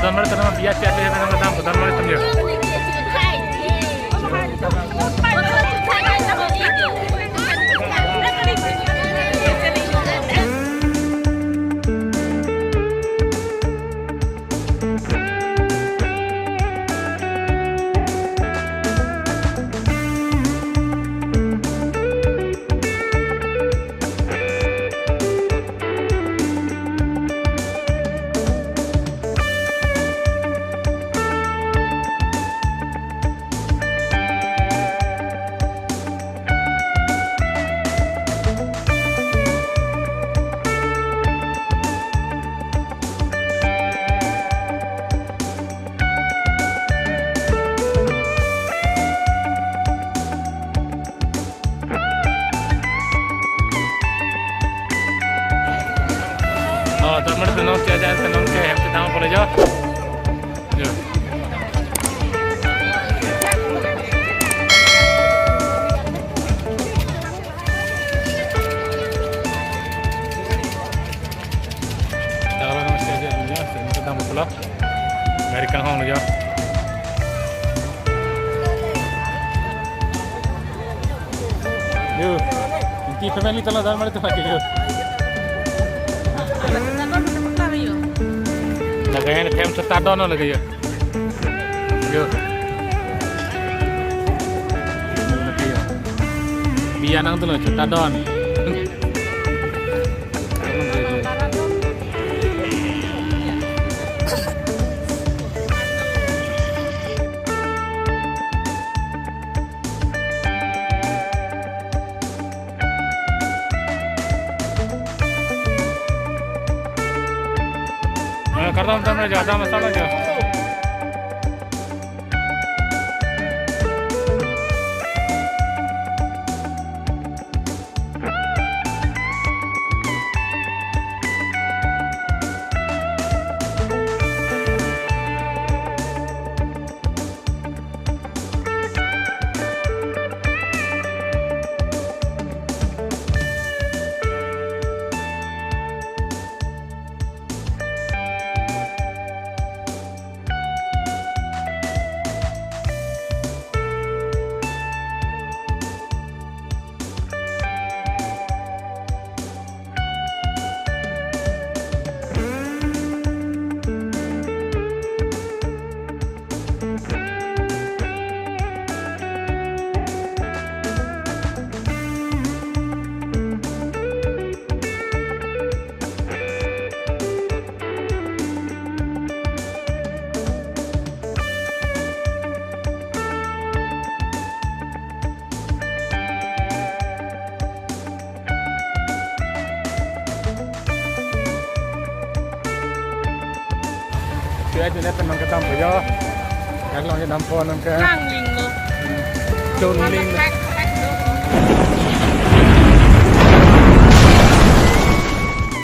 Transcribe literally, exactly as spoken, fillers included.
Dormar atum biya chai pen nangdam, dormar atum yo. Oh, dormar atum non chai chai atum non ke hem chetang pore jo. Jo. Jaga lo namaste aja, ya, saya minta tamu pulang. Gari kanghong lo, ya. Yo, inti payment ni tala dormar atum lake, yo. Lake hem chetadon lake, yo. Yo. Biya nangdunlo, chetadon. Eh, kardom, kardom, jo, kardom, kardom, jo. Chai chai pen nangkedam po jo. Dak along kedam po nangke. Langlinglo. Chonling.